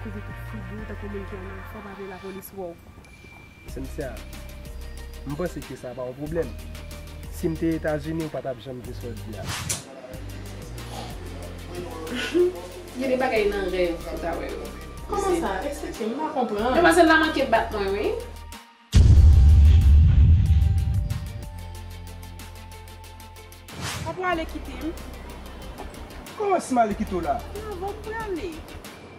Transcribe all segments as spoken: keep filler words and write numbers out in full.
Kouvri tout figi w tankou moun ki anndan, fò w pa vle lapolis wè w. Cynthia, m panse ke sa pa yon pwoblèm. Si m te Etazini, ou pa t ap janm di sa w di a. Gen de bagay nan rèv ou ta wè yo. Kòman sa? Eksplike m, m pa konprann. Demwazèl la manke bat mwen, wi. Ou prale kite m? Kòman si m ale kite w la? Nan, bon, m prale.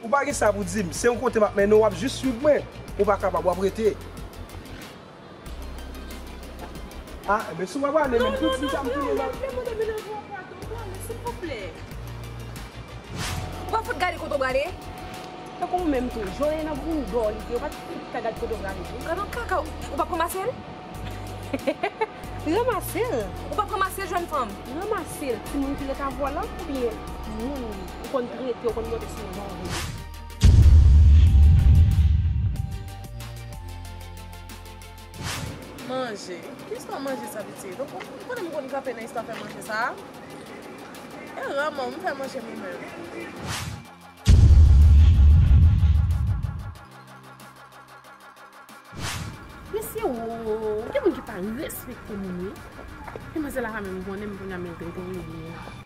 Ou pa gen sa pou di m. Se yon kote m ap mennen w, w ap jis swiv mwen. Ou pa kapab, w ap rete. Ah, enben, si w pa prale, menm tout di sa m tounen nan. Non, non, non, non, non, non, non, non, silvouplè. Ou pa fout gade kote w prale? Tankou ou menm tou, jòlè nan bounda w li te, ou pa t fout ka gad kote w prale tou. Gad yon kaka, ou pa pran Marcel? Ranmase l. Ou pa pran Marcel, jèn fanm? Ranmase l, timoun ki ret avè w la, oubyen moun ou konn trete, ou konn monte sou yon jan ou vle. Manje. Ki istwa manje sa, pitit? Ou, ou konnen m konn kanpe nan istwa fè manje sa a? E raman, m fè manje mwen menm. Mesye, wo, gen moun ki pa respekte moun, wi. Demwazèl la pa menm konnen m kounye a, men l trete m byen.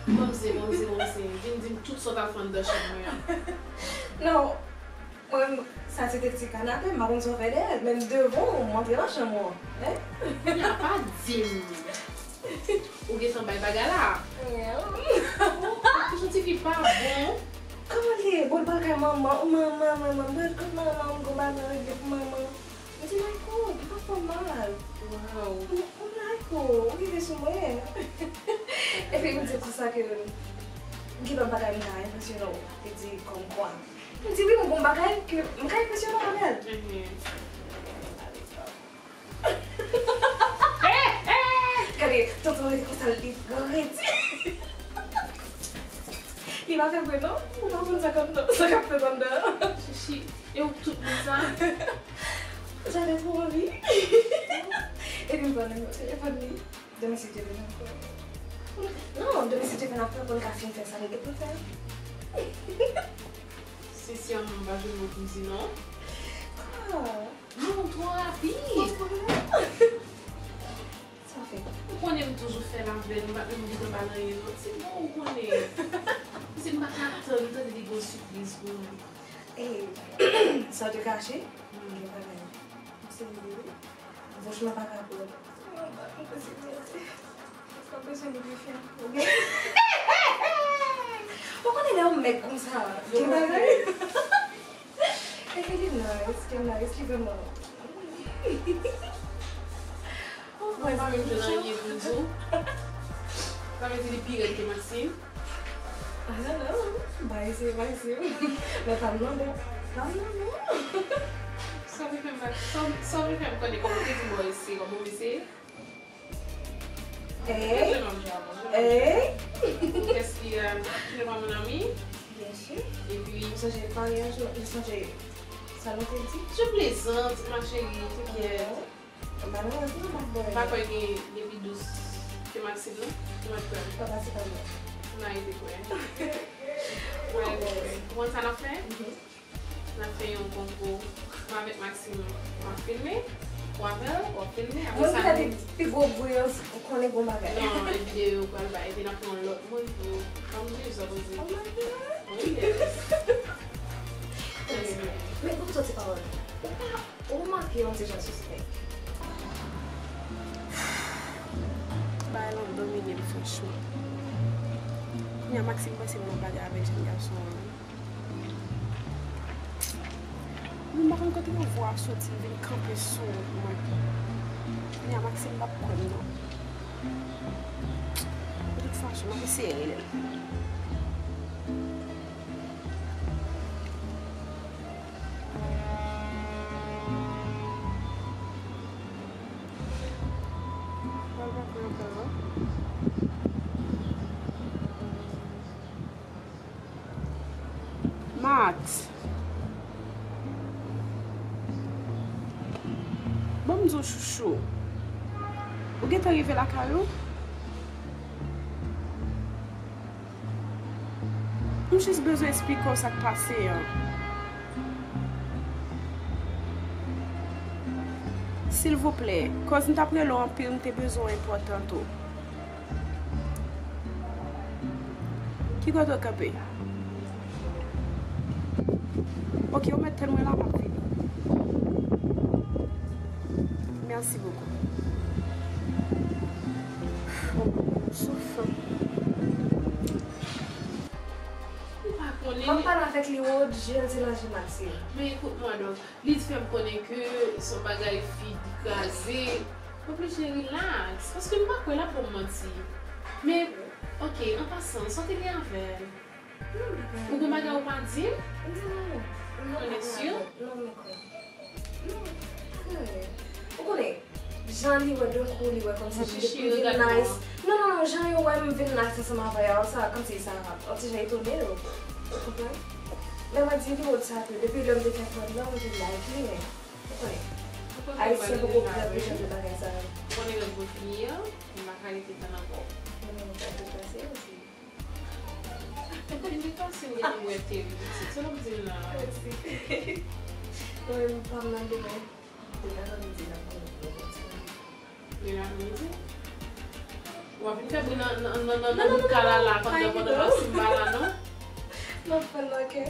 Manze, manze, manze, vin di m tout sa w t al fè anndan chanm mwen an. Non, mwen, sa se te ti kanape, m pa konn sa w fè dèyè l, men m devan w, m antre nan chanm ou an. Hein? Nya, pa di m. Ou gentan bay bagay la? Nya. Ou, ou, ou santi fi pa bon. Kòman li ye? Bon, bagay manman, manman, manman, mwen kot manman, m gon bagay regle pou manman. M di, Michael, m pa fè w mal. Wow. M, m, Michael, ou rive sou mwen. Epi m di konsa ke m gen lòt bagay m ka enpresyone w. Li di, kòmkwa? M di, wi, m gon bagay ke m ka enpresyone w avè l. Mhm. Gade, tonton rete konsa, li rete. Li pa fè vre non, ou pa konn sa k ap, sa k ap fèt anndan. Chichi, e ou tout moun sa? J'avais trop envie. Epi m pran nimewo telefòn li. Demen si Dye vle n ap fè. Non, demen si Dye vle n ap fè pou n ka fin fè sa nou gen pou n fè. Sensèman, m pa jwenn mo pou m di non. Ah. Non, ou twò rapid. Ou twò rapid. Sa fè. Ou konnen m toujou fè l avè l, m pa menm gentan ba l anyen non. Se bon, ou konnen. Pitit m pa ka tann, m tande li gen yon sipriz pou mwen. Ey, sa w te kache? Hmm. Gen bagay. M serye wi. Bouch mwen pa ka pran. Mwen pa konn si m mete. Mwen bezwen li bifè. Ou konnen lè yon mèg konsa, gen bagay. Epi li nice, li nice, li vrèman. Mwen pa menm jwenn anyen pou m di w. Sa vle di li pi rèd ke Maxime? I don't know. Ba isi, ba isi. Men pa m non, boo. Pa m non, non. Sa vle fè m, sa, sa vle fè m konnen kòman w te di bò isi, kòman w isi? Hey. Hey. Qu'est-ce qui, euh, tu n'es pas mon ami? Bien sûr. Epi, ou sonje pale yon jou, ou sonje sa nou te di? Je plaisante, ma chérie, te kyèt. Malheureusement, m pa kwè gen, gen pi dous ke Maxime, non? Ou mèt kwè m. Papa, se pa mwen. M arete kwè. M arete kwè. Ou konn sa n ap fè? Mhm. Fè yon konkou. Mwen avèk Maxime, w ap filme. Ou avè l, w ap filme. Apre sa, nou... Mwen ki te di pi gwo bri an, ou konnen bon bagay. Non, e videyo yo pral bay. Epi n ap pran yon lòt moun pou kòm jijè, sa vle di. Oh my God! Oh yes! Men pou m soti pawòl. Ou pa, ou remake yon ti jan sispèk. Bagay lan domine m franchman. Kounye a Maxime panse m nan bagay avèk jèn gason an. Mwen pa konn kote yon vwa soti vin kanpe sou wout mwen. Kounye a Maxime p ap kwè m non. Poutèt sa, m ap eseye rele l. Max. Ban m di w chouchou. Ou gentan rive lakay ou? M jis bezwen esplike w sa k pase an. Silvouplè, kòz m t ap rele w anpil, m te bezwen w enpòtan tou. Ki kote w kanpe? Ok, ou mèt tann mwen la, m ap vini. Merci beaucoup. Oh, m souf. Ou pa konnen. M ap pale avèk li, Rod, je l te lanje Maxime. Men ekout mwen, donk, li t fè m konnen ke se yon bagay fi kraze. Oblije rilaks, paske m pa kwè l ap ban m manti. Men, ok, an pasan, sa w te gen avè l? Ou gen bagay ou pa di m? M di non. Non, ou si? Non, m kwè. Non, m kwè. Ou konnen, jan li wè, de kou li wè kòmsi m vin nice. Non, non, non, jan yo wè m vin nice ansanm avè yo, sa kòmsi sa yon ti jan etone yo. Ou konprann? Men mwen di li wòt sa ke depi lè m te fè kòd lan, m te like li, men ou konnen, Ayisyen poko prè pou jan de bagay sa yo. Ou konnen lè m fini an, m pa ka rete tann ankò. Non, non, sa te pase osi. Mwen gen yon wè teri pitit. Se lè w di m nan. Mèsi. Mwen menm pa m nan demen. Demen apremidi n ap konn yon gwo kontinye. Demen apremidi? W ap vin fè bri nan, nan, nan, nan, nan bout kalala pandan, pandan Maxime pa la, non? M ap fè l nan kè.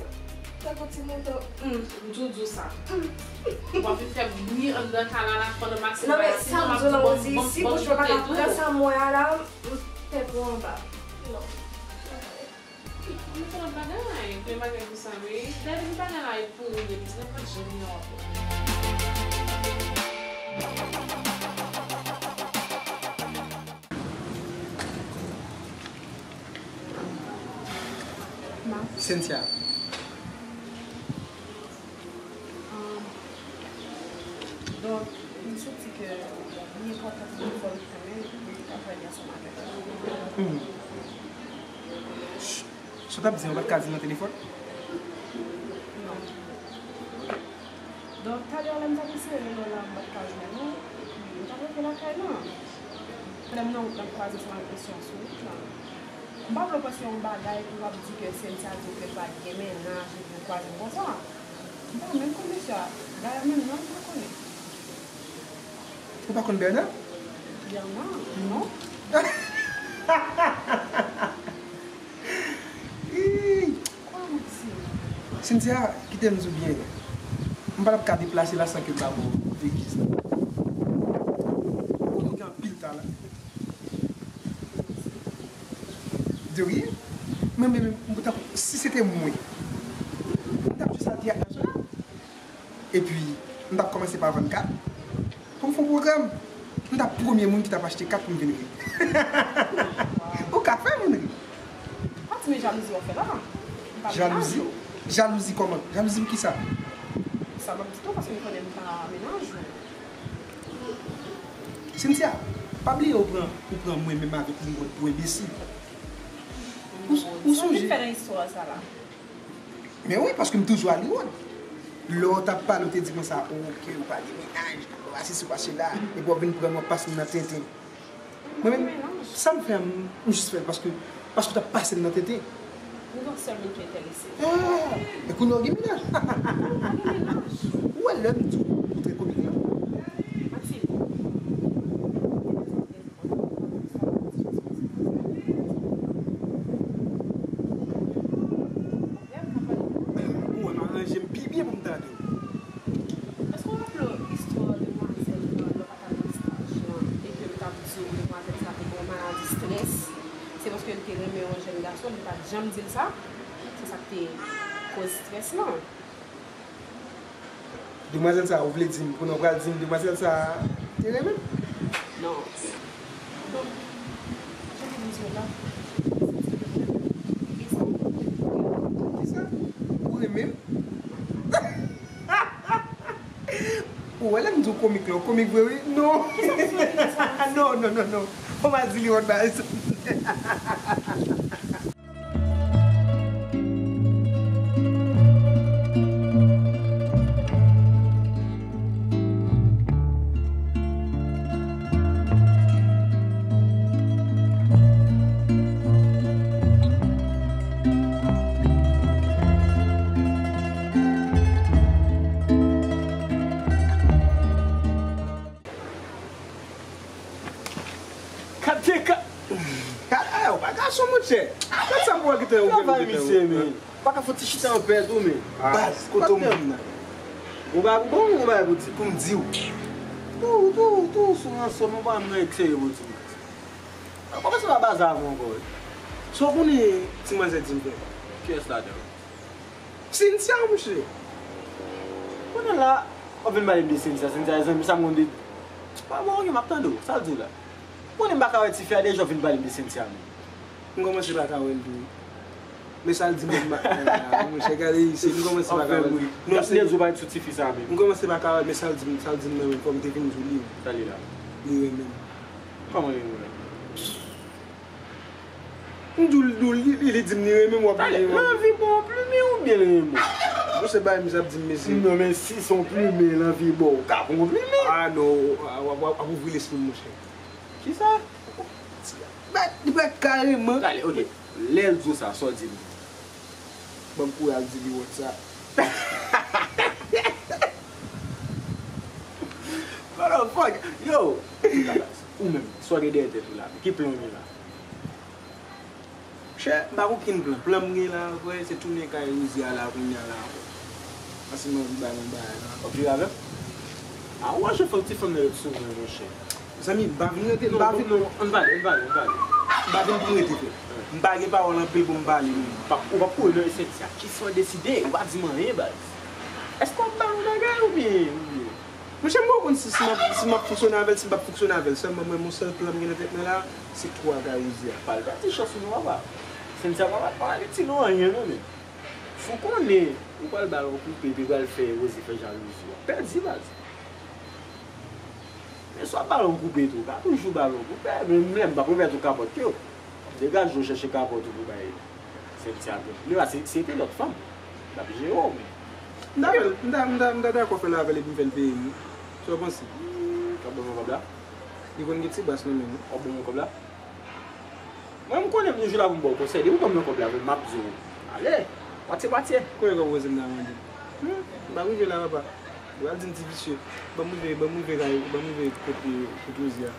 Tankou ti mouton. M toujou di w sa. W ap vin fè bri anndan kalala pandan Maxime pa la. Non, men sa m di w la, m di, si bouch mwen pa ka pran sa m wè a la, m pè pran anba. Non. M fè lòt bagay, m fè bagay pou sa, wi. Dayè, depi bagay la e pouri, depi se nan pa janm gen rapò. Cynthia. Donk, m santi ke li enpòtan pou m fè l konnen pou li ka travay ansanm avèk mwen. Hmm. Sa w t ap di an, w pa t ka di l nan telefòn? Non. Donk, talè a, lè m t ap eseye rele w la, m pa t ka jwenn ou, epi m t ap rete lakay lan. Pandan m nan wout lan, m kwaze ansanm avèk mesye a sou wout lan. M pa vle w panse yon bagay pou w ap di ke Cynthia di w ke l pa gen mennaj epi w kwaze m konsa. M pa menm konn mesye a. Dayè menm non, m pa konnen. Ou pa konn Bernard? Bernard? Non. Ih! Kwa ou di? Cynthia, kite m di w byen. M pa t ap ka deplase la san ke m pa ba w egliz la. Ou konnen w gen anpil talan. De rien. Mwen menm, mwen tankou, si se te mwen, m t ap jwe sa teyat nasyonal. Epi, m t ap kòmanse pa vann kat. Pou m fè yon pwogram, m t ap premye moun ki t ap achte kat pou m vin ri. Ou ka fè moun ri. Pa di men jalouzi w ap fè la. M pa menaj ou. Jalouzi? Jalouzi kòman? Jalouzi pou kisa? Sa m ap di tou, paske m konnen m pa menaj ou. Cynthia, pa bliye ou pran, ou pran mwen menm avèk Liwod pou enbesil. Ou, ou sonje? Sa w vin fè nan istwa sa la? Men wi, paske m toujou a Liwod. Lè w t ap pale, w te di konsa, oh, ke ou pa gen mennaj, ou pa sesi, ou pa sela, epi w ap vin pran m, w ap pase m nan tenten. Mwen menm, sa m fè a, m, m jis fè l paske, paske w t ap pase m nan tenten. Nou gen yon sèl moun ki enterese. Ah, e kounye a w gen mennaj? Mwen gen mennaj. Ou wè lè m di w ou trè komik lan? Matilde. Ou wè m aranje m pi byen pou m tande w. Èske w raple w istwa demwazèl nan lè w pa t al nan staj lan e ke m t ap di w demwazèl sa te gen yon maladi strès? Se paske l te renmen yon jèn gason, li pa t janm di l sa. Se sa k te koz strès lan. Demwazèl sa, ou vle di m, kounye a w pral di m demwazèl sa te renmen m? Non. Bon, je vous dis cela. Kisa? Ou renmen m? Ou wè lè m di w komik la, w komik vre wi. Non. Non, non, non, non. Fò m al di li yon bagay. Gade ka. Gade, ay, ou pa gason, monchè. Gade sa m wè ki te ou travay, misye, men. Pa ka fouti chita an pè tou, men. Ah, baz, kote w menm nan? Ou ba bon, ou ba pou di. Pou m di w. Tou, tou, tou, sou ansanm, ou pa menm serye pou di. Kòmanse pa baza avè w ankò, wi. Sa w konnen ti manzè di m fè? Kiyès ladan? Cynthia, monchè. Konnen la, w ap vin pale m de Cynthia. Cynthia, e zanmi sa m konn de. Pa bon, oke, m ap tande w. Sa l di w la? Konnen m pa ka wè tifi a deja, w vin pale m de Cynthia, menm. M kòmanse pa ka wè l tou. Men sa l di m, m pa ka wè l la. Monchè, gade isit, m kòmanse pa ka wè l. Non, se Nèzo pa sou tifi sa menm. M kòmanse pa ka wè l, men sa l di m, sa l di m nan menm, fò m te vin di w li. Sa li la? Li renmen m. Kòman li renmen w? M di w, li, li, li di m li renmen m, w ap renmen m. Nan vi bon, w ap renmen m oubyen li renmen w? Bon, se bagay misye ap di m, mesye. Non, men si se yon plimen, nan vi bon, w ka pran yon plimen. Ah, non, w ap, w ap, w ap ouvri lespri m, monchè. Kisa? Li pa kareman. Talè, oke. Lè l di w sa, sa w di m? Ban m kouraj di li wòt sa. What the fuck? Yo! Ou menm, sa w gen dèyè tèt ou la? Ki plan w gen la? Monchè, m pa gen okenn plan. Plan m gen la, vrè, se tounen kay Rosie a la, kounye a la, vrè. Paske m anvi bay yon bagay la. W ap jere avè m? A, w ap jwe fòk ti fanm nan rete sou mwen, monchè. Zanmi, m pa vin rete, m pa vin. Non, non, ann pale, ann pale, ann pale. M pa vin pou m rete, frè. M pa gen pawòl anpil pou m pale, non. Pa, ou p ap kouri nan esansyèl. Kisa w deside? Ou pa di m anyen, baz. Èske w ap ba m yon bagay oubyen, oubyen? Monchè, m poko konn si, si m ap, si m ap fonksyone avè l, si m p ap fonksyone avè l. Sèlman, mwen, yon sèl plan m gen nan tèt mwen la, se tou a kay Rosie a. Pa al pèdi chans ou non, papa. Cynthia pa, pa, pa itil ou anyen, non, men. Si w konnen ou pral ba l yon koupe epi pral fè Rosie fè jalouzi, w ap pèdi, baz. Men si w ap ba l yon koupe tou, w ka toujou ba l yon koupe. Men m menm, m p ap remèt ou kapòt yo. Degaje w chèche kapòt ou pou bay Cynthia tou. Li la, se, se te lòt fanm. L ap jere w, men. M ta fè l, m ta, m ta, m ta dakò fè l avè l epi m fè l peye m wi. Sa w panse? Hmm, w ap ban m kòb la? Li konn gen ti bas nan men l wi. W ap ban m kòb la? Mwen, m konnen m toujou la pou m ba w konsèy. Depi w ban m nan kòb la, m ap di w, ale, patye, patye. Konbyen kòb ou panse m ta mande? Hmm, m pa rive la, papa. Ou pral di m ti visye. Ban m rive, ban m rive kay, ban m rive kot, kot Rosie a.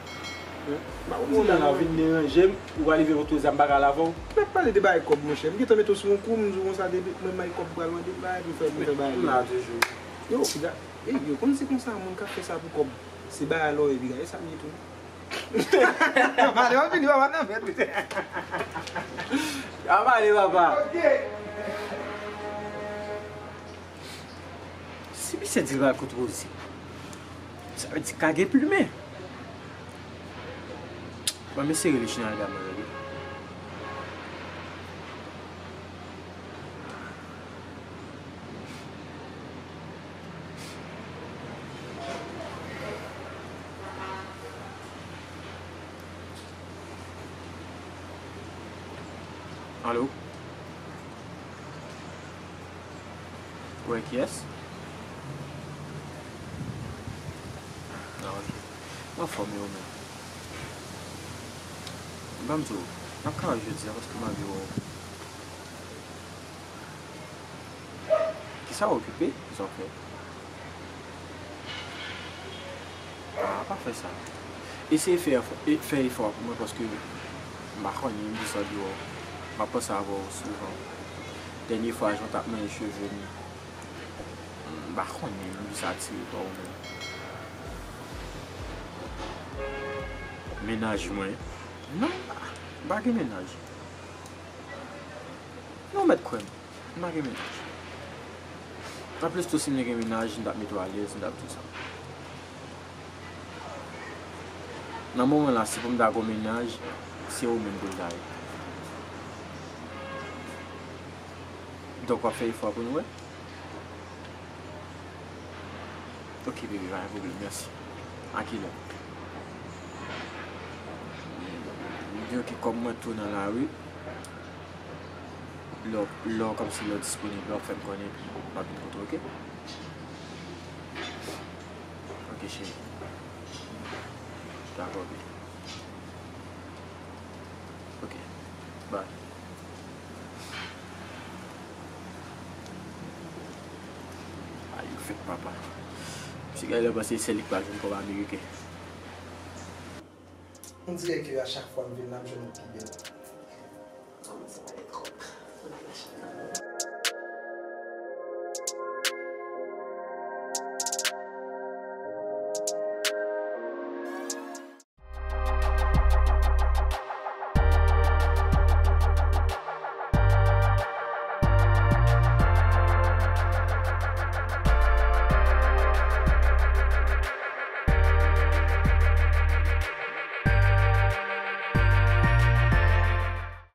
Hein? M pa konn si ou la vin deranje m, ou pral rive kot Rosie a, m pa ka al avè w. N ap pale de bagay kòb, monchè. M gentan mete w sou yon kou, m di w konsa, depi mwen bay kòb, pral mande m bagay, pou fè, pou fè bagay. M la toujou. Yo, piga, ey, yo, konn se konsa moun ka fè sa pou kòb. Se bagay lòyè, piga, e sa m ye tou. Pale, w ap vini, papa, nan fèt. A pale, papa. Si misye di l pral kot Rosie, sa vle di ka gen plimen. Ban m eseye rele Chinalda mwen, tande. Alo? Wi, kiyès? Ah, ok. Mwen anfòm, e ou menm? Ban m di w, n ap ka wè jodi a, paske m anvi wè w. Sa okipe, sa w fè. Ah, pa fè sa. Eseye fè efò, e, fè efò pou mwen, paske m pa konnen m di sa deyò. M ap panse avè w souvan. Dènye fwa, jan w t ap manje cheve m, m pa konnen m di sa atire pa w menm. Mennaj mwen? Non, m pa gen mennaj. Non, mèt kwè m. M pa gen mennaj. Anplis tou, si m te gen mennaj, m t ap mete w alèz, m t ap di w sa. Nan moman la, si pou m ta gon mennaj, se ou menm pou l ta ye. Donk, w ap fè efò pou nou wè? Ok, bebe, pa gen pwoblèm, mèsi. A kilè? M di, ok, kòm mwen tou nan lari, lè w, lè w kòmsi lè w disponib, lè w ap fè m konnen, m ap vin kote w, ok? Ok, cheri. Dakò, bebe. Ok. Bye. Ay, yo fèk papa. Misye gade lè panse se li k pral jwenn kòb ameriken. On dirait que à chaque fois m vin la, m jwenn ou pi bèl.